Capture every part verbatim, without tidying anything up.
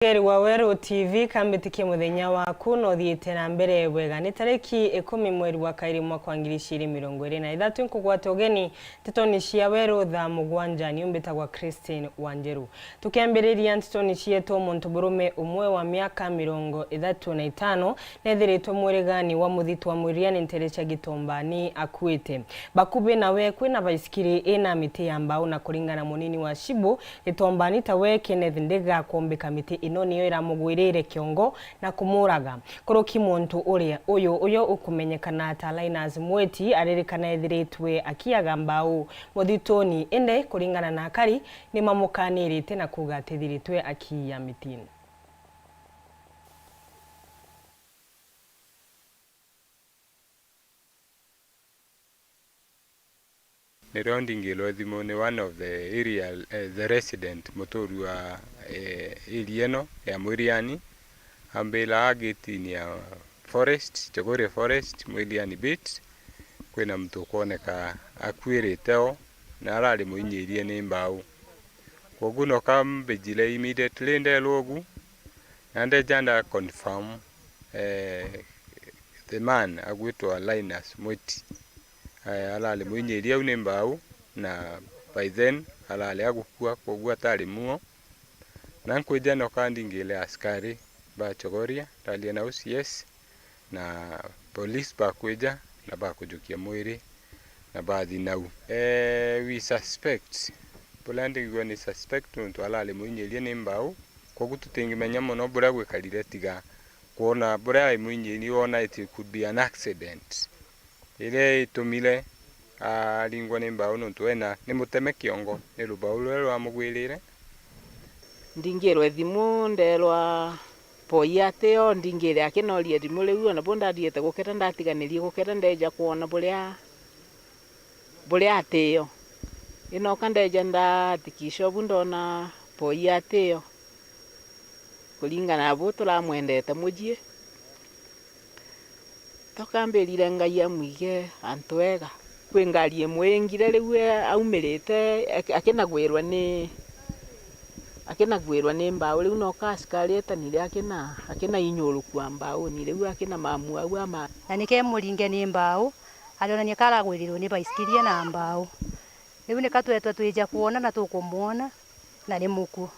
Mwegeri wa Weru T V, kambitikie muthenya waku na uthiite na mbere bwega. Ni tariki ikumi mweri wa kairi mwaka wa ngiri igiri mirongo iri na ithatu, nkugwata ugeni ntetoni cia Weru thaa mugwanja. Ni umbitagwa Christine Wanjeru. Tukiambiriria ntetoni cietu, muntu burume umwe wa miaka mirongo ithatu na itano neethiritwe mwirigani wa muthitu wa Mwiriani ntere cia Gitombani akuite. Bakubi nawe kwina baisikiri ina miti ya mbau, na kuringana na munini wa Shibu, Gitombani tawe Kenneth Ndiga kwombika miti ino niyo iramugwirire kiongo na kumuraga. Kuruki muntu uria uyu, uyu ukumenyekana ta Linus Mweti, aririkana ethiritwe akiaga mbau muthituni, indi kuringana na akari, nimamukanirite na kuuga atithiritwe akiia mitini. Nirio ndingirwe thimu ni one of the area, eh, the resident, muturi wa, eh, area ino ya Mwiriani, ambira gitini ya forest, Chogoria Forest, Mwiriani Beat, kwina muntu ukwoneka akuirite o, na arari muinyirie ni mbau. Kwogu noka mbijire immediately nderwa ugu, na ndeja nda confirm, eh, the man agwitwa Linus Mwiti. Eh, arari muinyirie au ni mbau, na by then arari agukua, kwogu atari muo. Na nkwija noka ndingire askari ba Chogoria, ndaria na O C S, na police bakwija na bakujukia mwiri na bathi nau. Eh, we suspect, buria ndingigua ni suspect nontu arari muinyirie ni mbau, kwogu tutingimenya mono buria gwikarire, tiga kwona buria ai muinyirie, wona it could be an accident iria itumire aringwa ni mbau, nontu ena ni muteme kiongo ni rubau ruria rwamugwirire. Ndingirwe thimu, nderwa poi atio, ndingire akinoria thimu riu, ona bu ndathiite guketa, ndatiganirie guketa, ndeja kwona buria, buria atio. Inoka ndeja ndatikisha ubu ndona poi atio. Kuringana na bu turamwendete mucii. Tukambirire Ngai amwige antu ega. Kwi ngari imwe ingire riu e aumirite aki-, akinagwirwa ni, akinagwirwa ni mbau. Riu noka askari etanire akina, akinainyurukua mbauni, riu akina mamu au ama. Na nike muringe ni mbau, arionania karagwirirwe ni baisikiri na mbau. Riu nika twetwa twija kwona na tukumwona, na ni mukuu.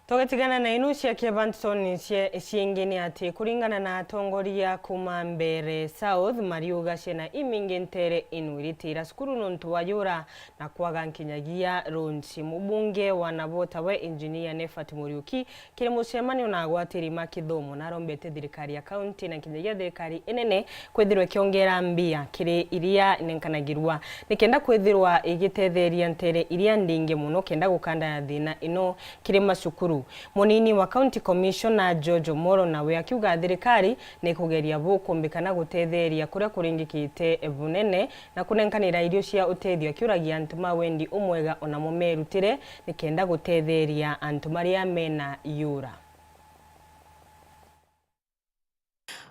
Tugitigana na inu cia Kivantoni cie-, ciingi ni ati, kuringana na atongoria kuma Mbeere South, mariuga ciana imingi ntere inu iritira cukuru nontu wa yura na kwaga nkinyagia lunch. Mubunge wa Nabota we Engineer Nefat Muriuki kiri mucemanio na agwatiri ma kithomo narombete thirikari ya kaunti na nkinyagia thirikari inene kwithirwa ikiongera mbia kiri iria inenkanagirwa, nikenda kwithirwa igitetheria ntere iria ndingi mono kenda gukandana thina ino kiri macukuru. Munini wa County Commissioner George Omoro nawe akiuga thirikari nikugeria bukumbikana gutetheria kuria kuringikite bunene na kunenkanira irio cia utethio, akiuragia antu ma wendi umwega onamo merutire nikenda gutetheria antu maria mena yura.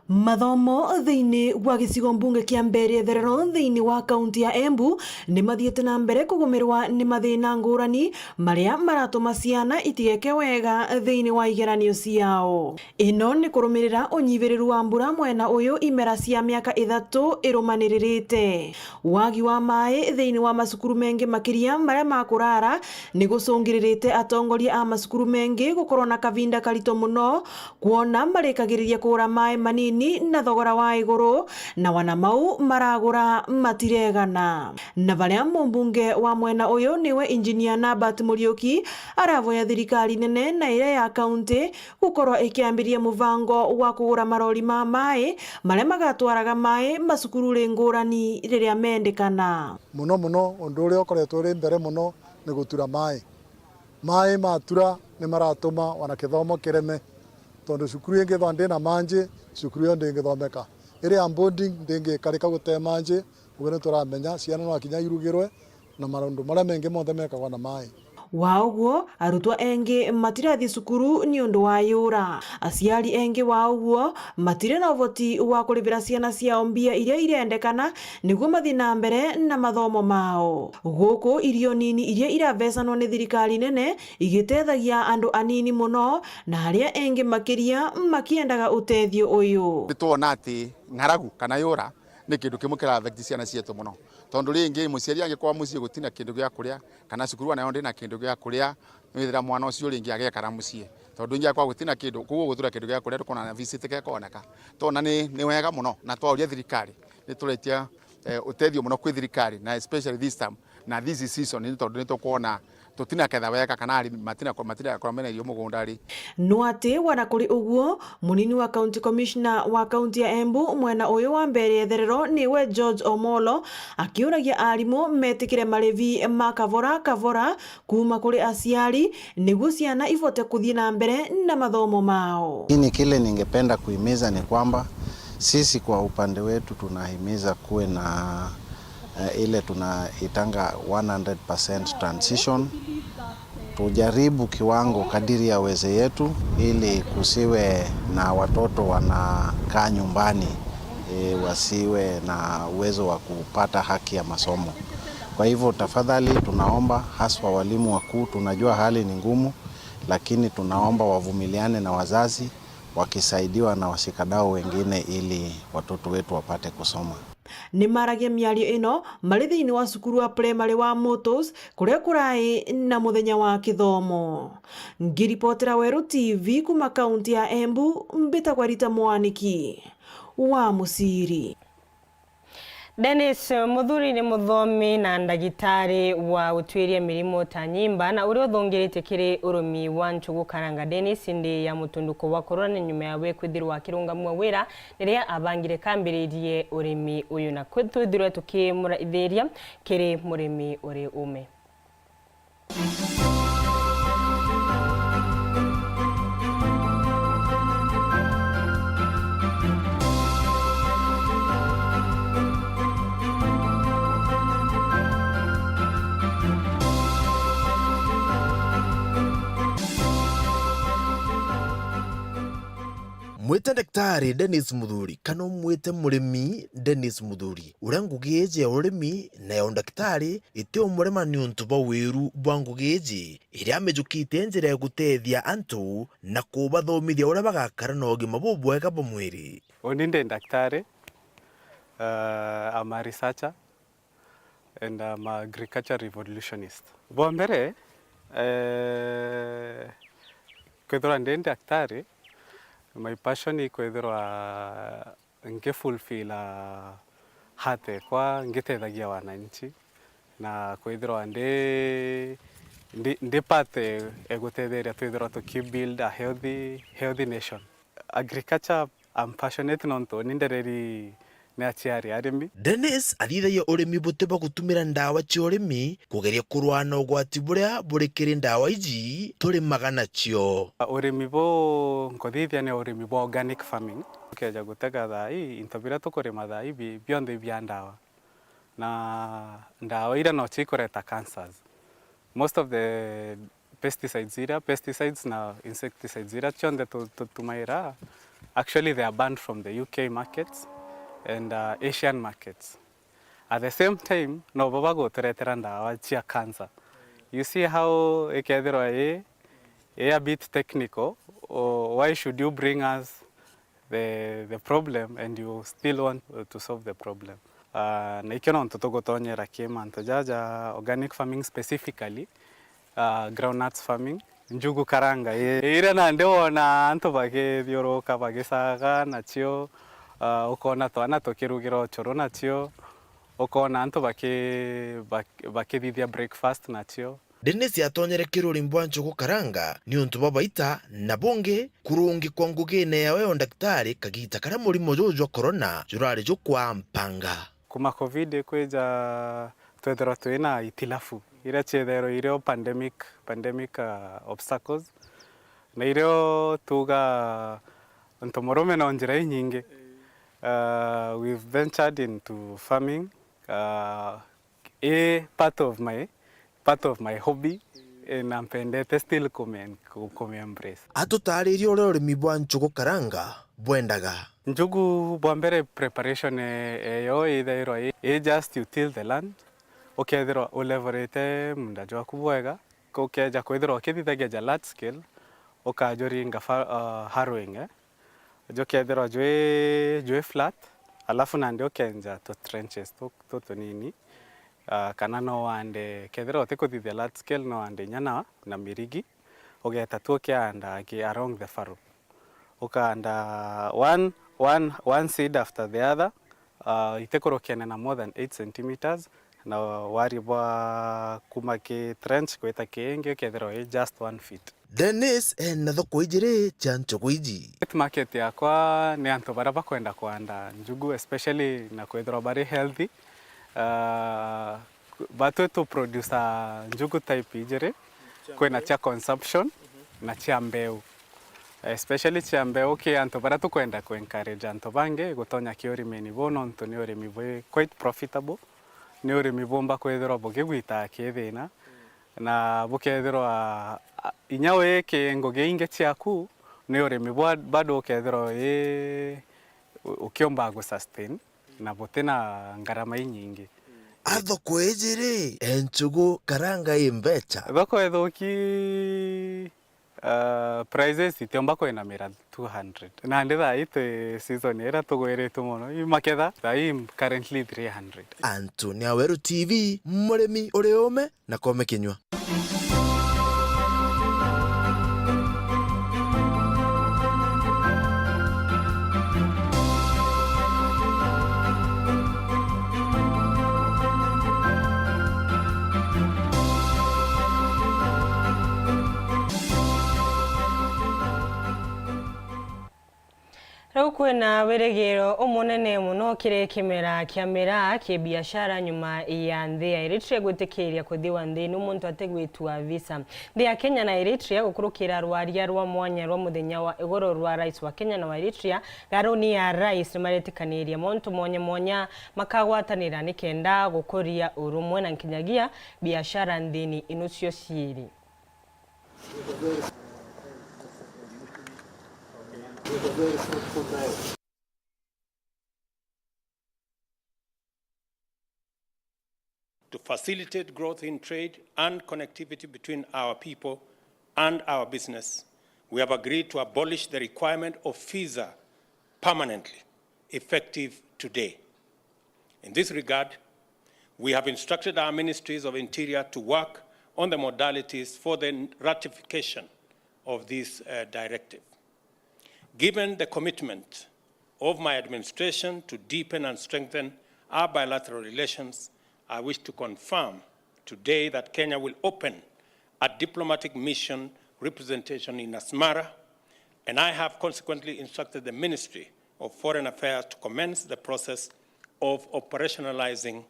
Mathomo thiini wa gicigo mbunge kia Mbeere Etherero thiini wa kaunti ya Embu ni mathiite na mbere kugumirwa ni mathina ngurani maria maratuma ciana itigeke wega thiini wa igeranio ciao. Ino ni kurumirira unyiviriru wa mbura mwena uyu imera cia miaka ithatu irumaniririte. Wagi wa maai thiini wa macukuru mengi makiria maria ma kurara ni gucungiririte atongoria a macukuru mengi gukorwa na kavinda karito mono kwona marikagiriria kugura maai manini na thogora wa iguru, na wana mau maragura matiregana. Na varia mumbunge wa mwena uyu niwe Engineer Norbert Muriuki aravoya thirikari nene na iria ya kaunti gukorwa ikiambiria muvango wa kugura marori ma maai maria magatwaraga maai macukururi ngurani riria mendekana. Mono mono undu uria ukoretwo uri mbere mono ni gutura maai. Maai matura ni maratuma ona kithomo kireme, tondu cukuru ingithwa ndina manji, cukuru iyo ndingithomeka. Iria boarding ndingikarika gute manji, uguo ni turamenya ciana no akinya irugirwe na maundu maria mengi monthe mekagwa na maai. Wa uguo, arutwa engi matirathi cukuru niundu wa yura. Aciari engi wa uguo matiri na uvoti wa kurivira ciana ciao mbia iria irendekana niguo mathi na mbere na mathomo mao. Guku irio nini iria iravecanwa ni thirikari nene igitethagia andu anini muno, na aria engi makiria makiendaga utethio uyu. Nitwona ati ng'aragu kana yura ni kindu kimwe kira affect ciana cietu muno. Tondu ringi muciari angikorwa mucii gutina kindu gia kuria, kana cukuru anayo ndina kindu gia kuria, nwithira mwana ucio ringi agekara mucii. Tondu ingi akorwa gutina kindu, koguo gutura kindu gia kuria, tukona na visit gekoneka. Twona ni, ni wega muno, na twauria thirikari, nituretia, eh, utethio muno kwi thirikari, na especially this time, na this season, ni tondu nitukwona tutinaketha wega kana arimi matina, matina korwa mena irio mugunda ri. No ati wana kuri uguo, munini wa County Commissioner wa kaunti ya Embu mwena uyu wa Mbeere ya Itherero niwe George Omolo, akiuragia arimu metikire marivi ma kavora kavora kuuma kuri aciari niguo ciana ivote kuthii na mbere na mathomo mao. Lakini kile ningependa kuhimiza ni kwamba sisi kwa upande wetu tunahimiza kuwe na eh, ile tunaitanga one hundred percent transition. Tujaribu kiwango kadiri ya uwezo yetu ili kusiwe na watoto wanakaa nyumbani, eh, wasiwe na uwezo wa kupata haki ya masomo. Kwa hivyo tafadhali tunaomba haswa walimu wakuu, tunajua hali ni ngumu, lakini tunaomba wavumiliane na wazazi wakisaidiwa na washikadau wengine ili watoto wetu wapate kusoma. Ni maragia miario ino mari thiini wa cukuru wa primary wa Motos, kuria kurai na muthenya wa kithomo. Ngiripotera Weru T V kuuma kaunti ya Embu, mbitagwa Rita Mwaniki wa Muciri. Dennis Muthuri ni muthomi na ndagitari wa gutwiria mirimu ta nyimba, na uria uthungiritie kiri urimi wa nchugu karanga. Dennis, ndi ya mutunduko wa corona ni nyuma yawe kwithirwa akirungamua wira riria abangire kambiririe urimi uyu, na kwi twithirwe tukimuraithiria kiri murimi uri ume. Mwite Daktari Dennis Muthuri, kana umwite murimi Dennis Muthuri, uria ngugi iji ya urimi na ya undagitari iti umurema niuntu bwa wiru bwa ngugi iji, iria amijukitie njira ya gutethia antu na kubathomithia uria bagakara na ugima bubwega bwa mwiri. Uni ndi daktari, uh, I'm a researcher and I'm a agriculture revolutionist. Bwa mbere, eh, kwithirwa ndi daktari, my passion i kwithirwa ngi fulfill heart ekwa ngitethagia wananchi, na kwithirwa ndi, ndi, ndi part e, e gutetheria twithirwa tuki build a healthy, healthy nation. Agriculture, I'm passionate nontu ni ndereri ni aciari arimi. Dennis athithagia urimi buti bwa gutumira ndawa cia urimi kugeria kurwaa na ugwati buria buri kiri ndawa iji turimaga nacio. Urimi bu nkuthithia ni urimi bwa organic farming. Tukeja gutega thaa ii, into biria tukurima thaa ii bi-, bionthe bia ndawa. Na ndawa iria nocio ikureta cancers. Most of the pesticides iria, pesticides na insecticides iria cionthe tu-, tutumaira, actually they are banned from the U K markets and, uh, Asian markets. At the same time, nobo baguturetera ndawa cia cancer. You see how ikethirwa i, i a bit technical, o, why should you bring us the, the problem and you still want to solve the problem? Ah, na ikio nontu tugutonyera ki mantu jaja organic farming specifically, ah, groundnuts farming, njugu karanga i, iria nandi wona antu bagithiuruka bagicaga nacio, ah, ukona twana tukirugira ucuru nacio, ukona antu baki-, baki-, bakithithia breakfast nacio. Dennis atonyere kiri urimi bwa nchugu karanga niuntu bwa baita na bungi kurungikwa ngugine yawe ya undaktari kagita karia murimo juju jwa corona jurari jukwampanga. Kuma covid kwija, twethirwa twina itilafu iria ciethairwe irio pandemic, pandemic, uh, obstacles, na irio tuga ntu murume no njira inyingi. Uh, we've ventured into farming, uh, i part of my, part of my hobby, eh, na mpendete still kume-, ku-, kume-embrace. Atutaaririe uria urimi bwa nchugu karanga bwendaga. Njugu bwa mbere preparation, eh, eyo ithairwa i, i just you till the land, ukethirwa ulevelite munda jwaku bwega, ukeja kwithirwa ukithithagia ja large scale, ukajuringa fa-, ah, harrowing, eh. Jukethirwa jwi, jwi flat, alafu nandi ukenja tu trenches tu, tu tunini, ah, kana no wande, kethirwa utikuthithia large scale, no wande inya na, na mirigi, ugeta tu ukianda ki along the furrow. Ukaanda one, one, one seed after the other, ah, itikurukene na more than eight centimeters, na wari bwa kuma ki trench gwita ki ingi ukethirwa i just one feet. Dennis ena thoko ijiri cia nchugu iji. Wet market yakwa ni antu baria bakwenda kwanda njugu, especially na kwithirwa bari healthy. Ah, batwi tu producer njugu type ijiri, kwina cia consumption na cia mbeu. Especially cia mbeu ki antu baria tukwenda ku encourage antu bangi gutonya ki urimini buu, nontu ni urimi bwi quite profitable, ni urimi bumba kwithirwa bugigwita ki thina, na bukethirwa, a, inya wiki ngugi ingi ciaku, ni urimi bwa, bado ukethirwa wi, u-, ukiumba gu sustain na buti na ngarama inyingi. A thoko iji ri, e nchugu karanga i mbecha? Thoko ithuki, ah, prices itiumba kwinamira two hundred. Nandi thaa ii twi season iria tugwiritwe mono, i maketha thaa ii currently three hundred. Anthony Aweru T V, murimi uri ume na koome kinyua. Riu kwina wirigiro umunene mono kiri kimera kia miraa ki biashara nyuma ya nthi ya Eritrea gwitikiria kuthiwa nthini muntu atigwitua visa. Nthi ya Kenya na Eritrea gukurukira rwaria rwa mwanya rwa muthenya wa igoro rwa rais wa Kenya na wa Eritrea, garuni ya rais nimaritikanirie montu mwanya mwanya makagwatanira nikenda gukuria urumwe na nkinyagia biashara nthini ino cio ciiri. To facilitate growth in trade and connectivity between our people and our business, we have agreed to abolish the requirement of visa permanently, effective today. In this regard, we have instructed our Ministries of Interior to work on the modalities for the ratification of this, uh, directive. Given the commitment of my administration to deepen and strengthen our bilateral relations, I wish to confirm today that Kenya will open a diplomatic mission representation in Asmara, and I have consequently instructed the Ministry of Foreign Affairs to commence the process of operationalizing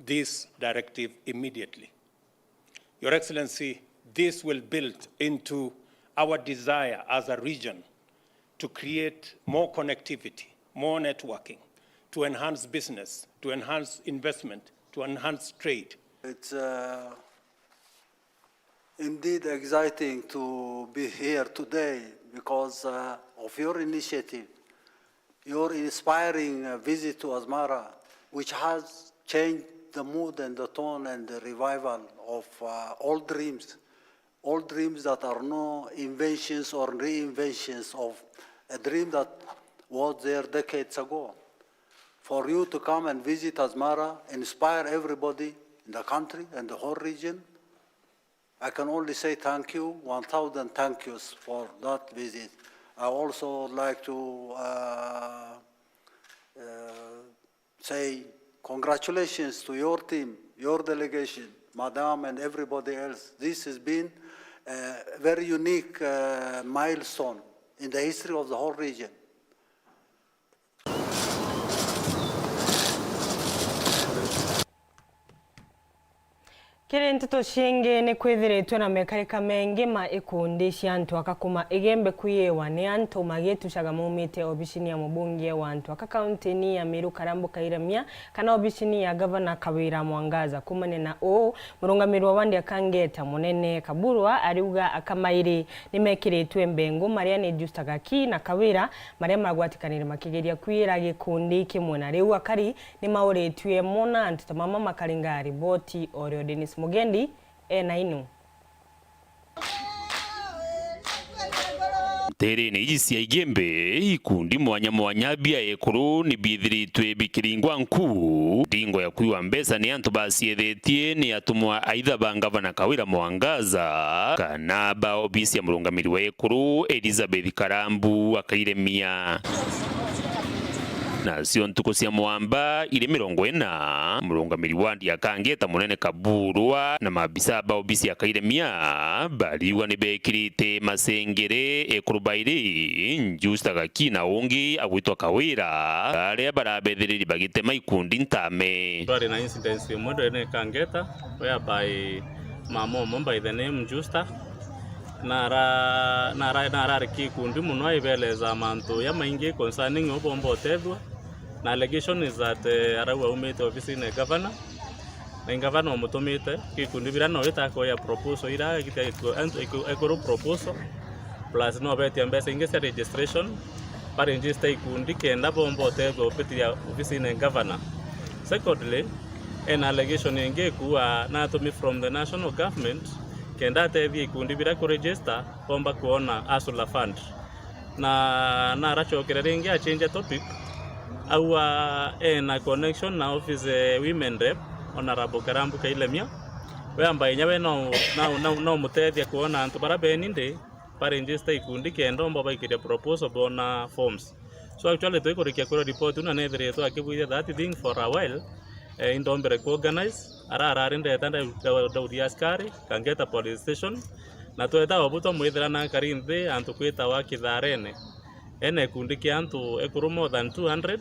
this directive immediately. Your Excellency, this will build into our desire as a region to create more connectivity, more networking, to enhance business, to enhance investment, to enhance trade. It's, uh, indeed exciting to be here today because, uh, of your initiative. Your inspiring, uh, visit to Asmara, which has changed the mood and the tone and the revival of, uh, old dreams, old dreams that are no inventions or reinventions of a dream that was there decades ago. For you to come and visit Asmara, inspire everybody in the country and the whole region, I can only say thank you, one thousand thank yous for that visit. I also like to, uh, uh, say congratulations to your team, your delegation, Madam and everybody else. This has been a very unique, uh, milestone in the history of the whole region. Kiri nteto ciingi, ni kwithiritwe na mekarika mengi ma ikundi cia antu aka kuma Igembe kwiiwa ni antu magitucaga maumite obisini ya mubunge wa antu aka kauntini ya Meru Karambu Kairemia kana obisini ya gavana Kawira Mwangaza. Kumania na uu, murungamiri wa wandi ya Kangeta Munene Kaburwa ariuga aka mairi ni mekiritwe mbengu, maria ni Justa Gaki na Kawira, maria magwatikanire makigeria kwiira gikundi kimwe, na riu akari ni mauritue mono na antu ta mama makaringa riboti. Orio Dennis Mugendi ena inu. Nteerene iji cia Igembe, ikundi mwanya mwanya bia ekuru ni biithiritwe bikiringwa nku. Ndingo ya kwiwa mbeca ni antu baciethetie ni atumwa aitha ba ngavana Kawira Mwangaza, kana ba obisi ya murungamiri wa ekuru Elizabeth Karambu Akairemia. Nacio ntuku cia mwamba iri mirongo ina, murungamiri wa wandi ya Kangeta Munene Kaburwa na maabisa ba obisi ya Kairemia bariuga ni bekirite masengere ekuru bairi, Justa Gaki na ungi agwitwa Kawira, baria barabethiriri bagitema ikundi ntame. Twari na incidents imwe ndene Kangeta, whereby mama umwe by the name Justa nara-, nara-, narari kikundi mono, aibeleza mantu jamaingi concerning ubomba utethua. Na allegation is that, eh, arauga aumite obisine ya gavana, na gavana umutumite. Gikundi bira no itakoya proposal ira ekuru proposal, plus no betia mbeca ingi cia registration, ba register ikundi kenda bomba utethua upitiria obisine ya gavana. Secondly, ena allegation ingi kuwa natumi from the national government kenda atethia ikundi bira ku register bomba kuona hustler fund. Na naracokere ringi achenja topic, auga ena connection na office, eh, women rep, Honorable Karambu Kailemia, we ambaye nyawe no, no, no, no mutethia kuona antu bara beni ndi ba register ikundi kenda omba baikiria proposal bona forms. So actually twikurikia kuria report na nethiritwe akibwithia that thing for a while, eh, indombere ku organize, ara arari ndeta nda-, nda-, ndauria askari, Kangeta police station, na tweta obu twamwithira na akari nthi antu kwitawa Kitharene. Ena gikundi kia antu ekuru more than two hundred,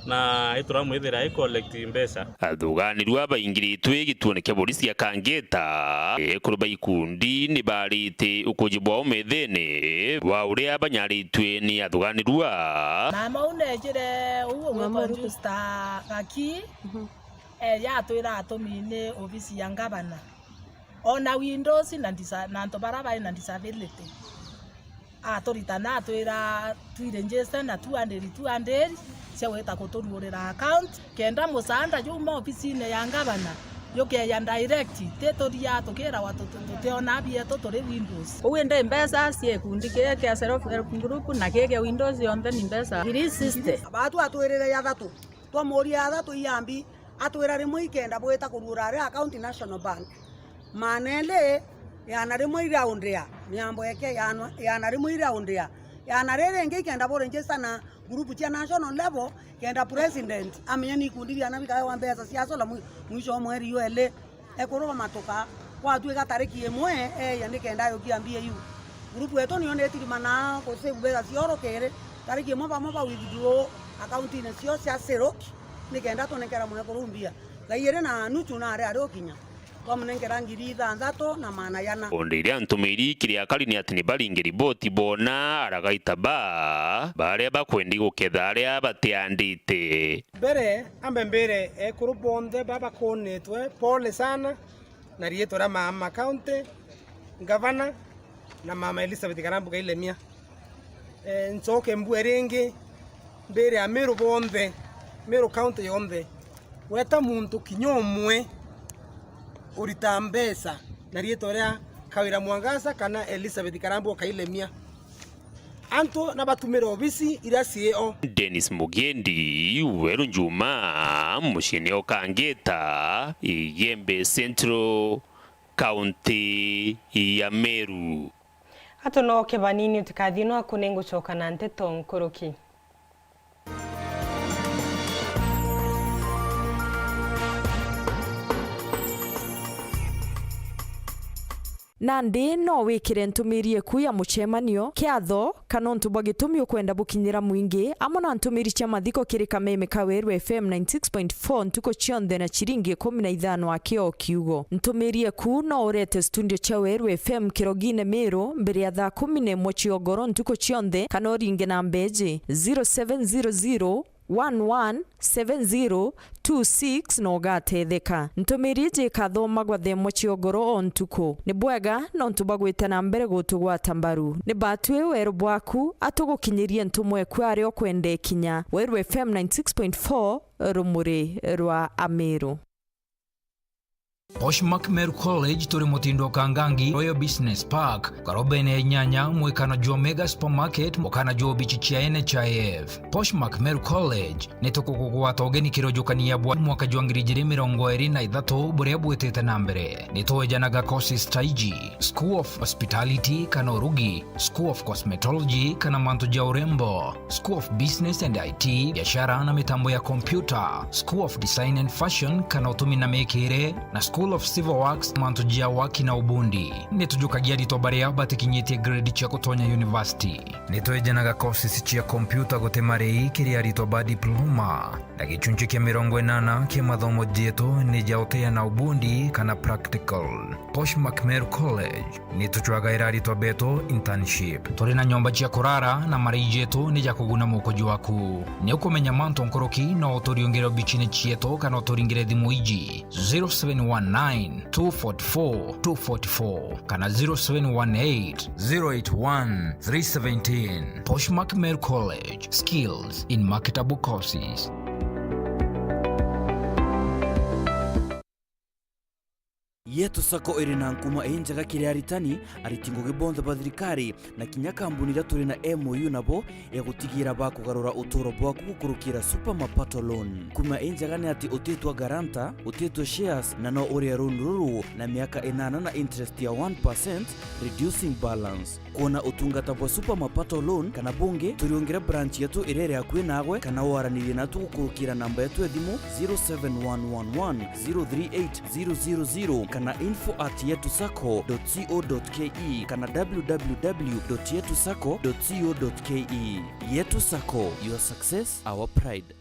na ituramwithira i collect mbeca. Athuganirua baingiritwe gituone kia borisi ya Kangeta, ekuru ba ikundi ni barite ukuji bwao methene bwa uria banyaritwe ni athuganirua. Mama u nejire uu ugwitwa Justa Gaki, eja atwira atumi ni obisi ya ngavana. Ona windows na disa-, na antu bara bari na disability. Aturita na atwira twi register na two hundred, two hundred cia gwita kuturuurira account, kenda musaanda juma obisine ya ngavana jukeja direct, ti turia tukiragwa tu-, tu-, tutiona bietu turi windows. Uu indi mbeca cia gikundi kii kia self help group na kii kia windows yonthe ni mbeca ngiri sixty. Baatu atwirire ya thatu, twamuuria ya thatu iambi, atwira rimwe ikenda bwita kuruura ari account National Bank. Maana eli, yana rimwe iraundea, miambo eke yana, yana rimwe iraundea. Yana riri ringi ikenda bu register na group cia national level, kenda president amenya ni ikundi biana bikaewa mbeca cia sola mwi-, mwisho wa mweri jwa eli. Ekuru bamatuka, gwatuika tariki imwe, eya nikenda ajukia mbia iu. Group yetu niyo nitirimana ku save mbeca cia urukiri, tariki imwe bamwe ba withdraw accountine cio cia Siroki, nikenda tunengera mwekuru mbia. Thaa ijiri na nuchu nari ari ukinya. Twamunenkera ngiri ithanthatu na maana jana. Onde iria ntumiri kiri akari ni ati ni baringe riboti bona aragaita ba, baria bakwendi guketha aria batiandite. Mbere, ambe mbire ekuru bonthe baba bakunitwe, pole sana, na riitwa ria mama county, ngavana, na mama Elizabeth Karambu Kailemia. Eh, ncoke mbue ringi, mbire Ameru bonthe, Meru county yonthe, weta muntu kinya umwe urita mbeca na riitwa ria Kawira Mwangaza kana Elizabeth Karambu Kailemia. Antu na batumire obisi iria ciio. Dennis Mugendi, Weru Njuma, muciini o Kangeta, Igembe Central, kaunti ya Meru. Atunoke banini, utikathie nwaku, ningucoka na nteto nkuruki. Nandi no wikire ntumiri eku ya mucemanio, kiatho, kana untu bwa gitumi ukwenda bukinyira mwingi, amwe na ntumiri cia mathiko kiri kameme ka Weru F M ninety six point four ntuku cionthe na ciringi ikumi na ithano aki o kiugo. Ntumiri eku no urete studio cia Weru F M kirogine Miru mbere ya thaa kumi na imwe cia ugoro ntuku cionthe, kana uringe namba iji, zero seven zero zero one one seven zero two six na ugatetheka. Ntumiri iji ikathomagwa thaa imwe cia ugoro o ntuku. Ni bwega nontu bwa gwita na mbere gutugwata mbaru. Ni batwi weru bwaku, atugukinyirie ntumwa eku aria ukwenda ikinya. Weru F M ninety six point four, rumuri rwa Amiru. Poshmark Meru College turi mutindo Kangangi Royal Business Park, karobene ya inyanya, mwikano jwa Mega Supermarket, mukana jwa obici cia N H I F. Poshmark Meru College, ni tukugugwata ugeni kirojukania bwa mwaka jwa ngiri ijiri mirongo iri na ithatu buria bwitite na mbere. Ni twejanaga courses ta iji: School of Hospitality kana urugi, School of Cosmetology kana mantu ja urembo, School of Business and I T, biashara na mitambo ya kompyuta, School of Design and Fashion kana utumi na mikire, na School of Civil Works, mantu ja waki na ubundi. Ni tujukagia aritwa baria batikinyitie grade cia gutonya university. Ni twejanaga courses cia kompyuta guti marei kiri aritwa ba diploma, na gicunchi kia mirongo inana kia mathomo jetu ni ja uteana ubundi kana practical. Poshmark Meru College, ni tucwagaira aritwa betu internship. Turi na nyomba cia kurara na marei jetu ni ja kuguna mukuji waku. Ni ukumenya mantu nkuruki, no uturiungire obichini cietu kana uturingire thimu iji: zero seven one nine, two four four, two four four kana zero seven one eight, zero eight one, three seventeen. Poshmark Meru College, skills in marketable courses. Yetu Sacco iri na nkuma injega kiri aritani, ariti ngugi bonthe ba thirikari, na kinya kambuni iria turi na M O U nabo ya gutigira bakugarura uturo bwaku gukurukira Super Mapato Loan. Nkuma injega ni ati utitwa guarantor, utitwa shares, na no urie loan ruru na miaka inana na interest ya one percent, reducing balance. Kwona utungata bwa Super Mapato Loan kana bungi, turiungire branch yetu iria iri akui naagwe, kana waranirie natu gukurukira namba yetu ya thimu zero seven one one one zero three eight zero zero zero kana info at yetu sacco dot co dot ke kana w w w dot yetu sacco dot co dot ke. Yetu Sacco, your success, our pride.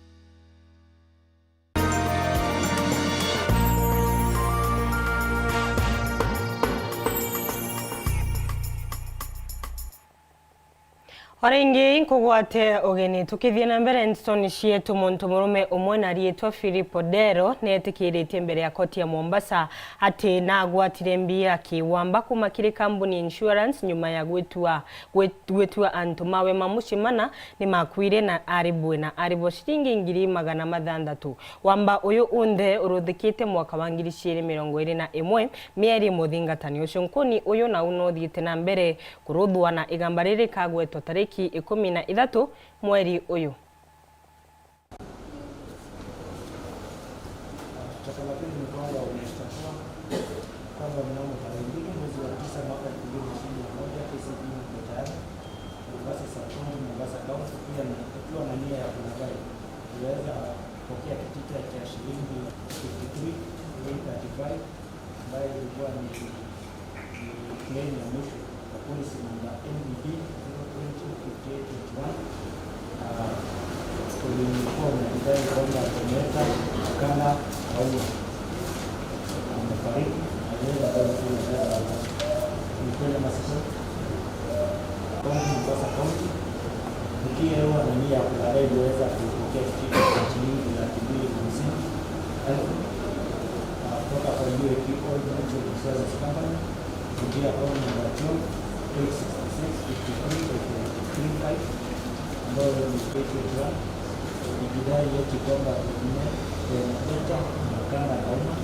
O ringi nkugwate ugeni. Tukithie na mbere ndeto ni cietu, muntu murume umwe na riitwa Philip Odero neetikiritie mbere ya koti ya Mombasa ati naagwatire mbia kiwamba kuuma kiri kambuni insurance nyuma ya gwitua, gwi-, gwitua antu mawe ma mucii mana ni makuire na ari bwe na ari bo ciringi ngiri magana mathanthatu. Wamba uyu unthe uruthikite mwaka wa ngiri ciiri mirongo iri na imwe, mieri muthingatani ucunkuni uyu nau no uthiite na mbere kuruthwa na igamba riri rikagwetwa tariki ikumi na ithatu mweri uyu. Kosa la pili ni kwamba wameshtakiwa kwamba mnamo tarehe mbili mwezi wa tisa mwaka elfu mbili ishirini na moja, K C B iko tayari Mombasa Sub County, Mombasa County, pia na, ikiwa na nia ya kulaghai, iliweza kupokea kitita cha shilingi fifty three point thirty five, ambayo ilikuwa ni, ni claim ya mwisho kwa policy number N B B zero twenty fifty eight twenty one. Ah, ulikuwa unadai kwamba Kenyatta Makanga Auma amefariki, aliweza kuwa mtu wa ni kweli ama si kweli? County, Mombasa County, ukiwa na nia ya kulaghai, iliweza kupokea kitita cha shilingi laki mbili na hamsini elfu, ah, kutoka kwa U A P Old Mutual Insurance Company, kupitia account number two eight six six fifty three eight three five, ambayo ni eight eight one, ikidai eti kwamba pengine Benedetta Makanga Auma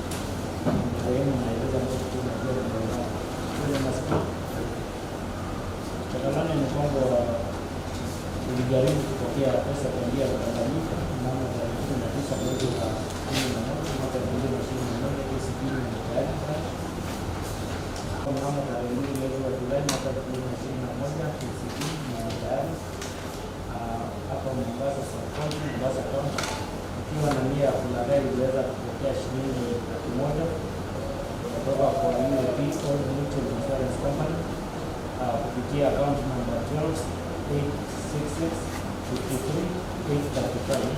ni marehemu, na eleza ambayo tunajua ni marehemu. Kule masikini. Kosa la nne ni kwamba ulijaribu kupokea pesa kwa njia ya kudanganyika mnamo tarehe kumi na tisa mwezi wa kumi na moja mwaka elfu mbili na ishirini na moja, K C B ni tayari. Mnamo tarehe mbili mwezi wa Julai mwaka elfu mbili na ishirini na moja, K C B ni tayari, ah, hapa Mombasa Sub County, Mombasa County, ikiwa na nia ya kulaghai, iliweza kupokea shilingi laki moja kutoka kwa U A P Old Mutual Insurance Account number twelve eight six six fifty three eight thirty five.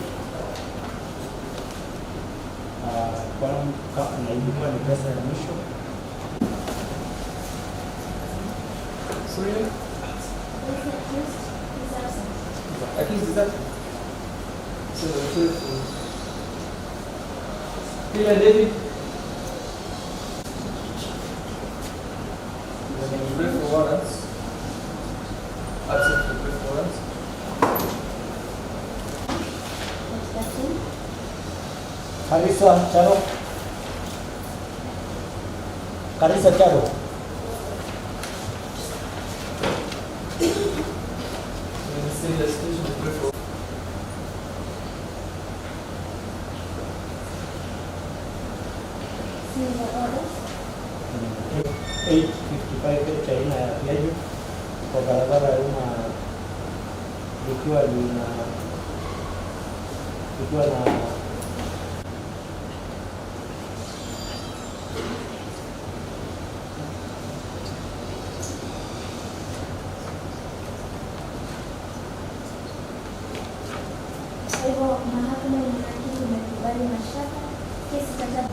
Ah, kwa, ka, na ilikuwa ni pesa ya mwisho. Sorry? Accused is absent. Accused is absent. So, the twelve. Kila David. Brief warrants. Absent for brief warrants. Karisa Charo. Karisa Charo. Still excused for brief warrants. Eight fifty-five H aina ya Piaggio kwa barabara ya Uma likiwa lina, likiwa na Kwa hivyo, mahakama ina haki kumekubali mashtaka, kesi itaja-